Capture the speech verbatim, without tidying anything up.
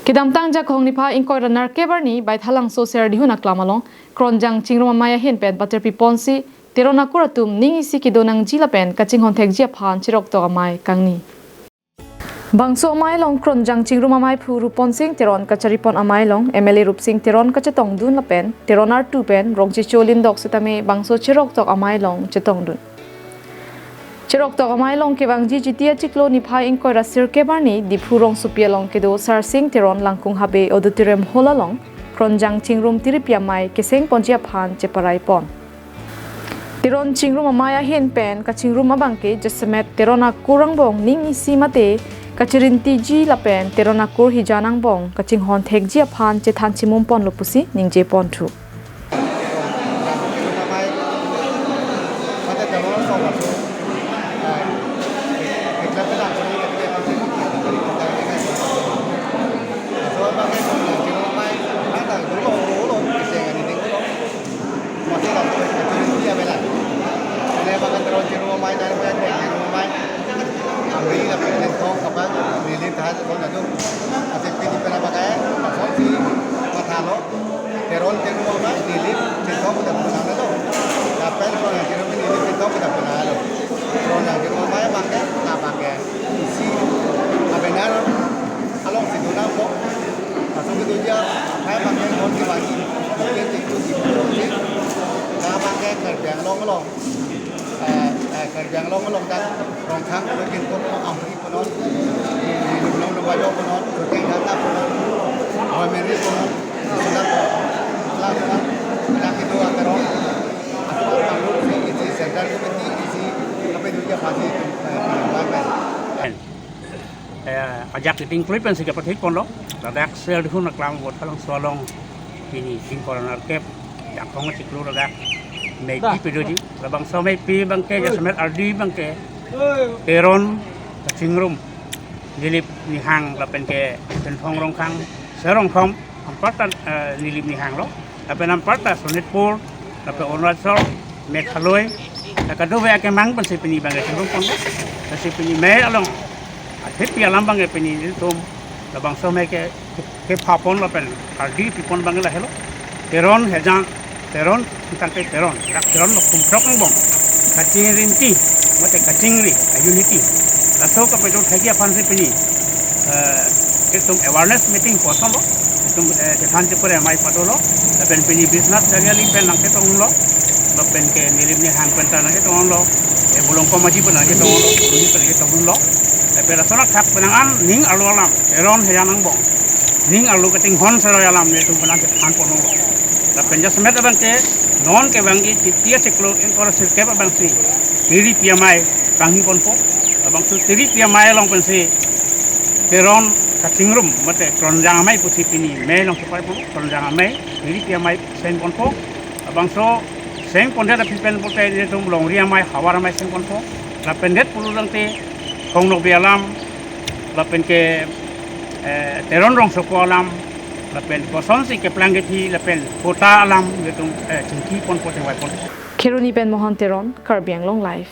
Kedamtang Jakhong niphai ingkoi ra nerkep arni Baithalangso Serdihun aklam along Kronjang Chingrum Amei ahin pen paterpi ponsi Teron akur atum ning isi kedo nangji lapen kachinghon thekji aphan cheroktok amei kangni. Bangso amei along Kronjang Chingrum Amei phu Rupon Sing Teron kachari pon amei along M L A Rupsing Teron kachetongdun lapen Teron artu pen Rongchecho Lindok setame bangso cheroktok amei along chetongdun. Cheroktok amei along kevangji Jitia chiklo niphai ingkoi ra sirkep arni Diphu rongsopi along kedo Sarsing Teron Langkung Habe Auditorium Hall along Kronjang Chingrum tiripi amei keseng ponji aphan cheparai pon. Teron Chingrum Amei ahin pen kachingrum abangke jasemet Teron akur angbong ning isi mate kachirintiji lapen Teron akur hijan angbong kachinghon thekji aphan chethan chimum ponlo pusi ningje ponthu. Teron Chingrum Amei, neli Chingrum Amei, neli Chingrum Amei, neli Chingrum Amei, abangke, abangke isi, abenar alongsi do nangpo. Laso kedoji amei abangke non kevangji, non ke tiku tiku si, abangke Karbi Anglong along, eh, eh, Karbi Anglong along dak Rongkhang, Rongkhang, Amri punon, Lumlong Lumbajo punon, Roteng Data punon, Hoimeri punon, sudah, sudah, sudah itu akan rong, atau akan rong si isi Central Committee, isi apa itu dia pasti itu, eh, environment. Eh, ajak iting klui pensi kepathik ponlo, ladak Serdihun aklam Baithalangso along pini ingkoi ra nerkep, Jakhong chiklo ladak meipi pedoji, labangso meipi abangke jasemet ardi abangke Teron kachingrum, Nilip Nihang lapen ke Senthong Rongkhang, Serongthom, anparta, eh, Nilip Nihang lo, lapen anparta Sonitpur, lapen Arunachal, Meghalaya, la kadokave akemang pensi pini abangke chingrum ponlo, pensi pini mei along, athepi alam abangke pini nelitum, labangso mei ke, kepha pon lapen ardi pi pon abangke lahelo. Teron hejang, Teron, tangte Teron, rak Teron lo kumprok angbong kachingrinti, mate kachingri, a unity. Laso kapedo thekji aphansi pini, eh, itum awareness meeting kosonlo, itum, eh, chethan chepare amei padolo, lapen pini Biswanath Chariali pen nangketonglo, lapen ke Nilip Nihang pen ta nangketonglo, eh, Bolongkom Aji pen nangketonglo, Bolongkom Aji pen nangketonglo, lapen laso athak penang an ning arlo alam, Teron hejang angbong ning arlo kachinghon seroi alam nelitum penang chethan ponlo. Lapen jasemet abangke non kevangji Jitia chiklo ingkoi ra sirkep abangsi tiripi amei kangni ponpo. Labangso tiripi amei along pensi Teron kachingrum mate Kronjang Amei pusi pini mei along cheparai ponpo. Kronjang Amei tiripi amei seng ponpo. Labangso seng pondet aphi pen pulote nelitum longri amei, havar amei seng ponpo. Lapen det pulo tangte Khongnokbe alam, lapen ke, eh, Teron rongsopo alam, lapen kosonsi keplang kethi, lapen kota alam, nelitum, eh, chingki ponpo, chingvai ponpo. Kheroni pen Mohan Teron, Karbi Anglong Live.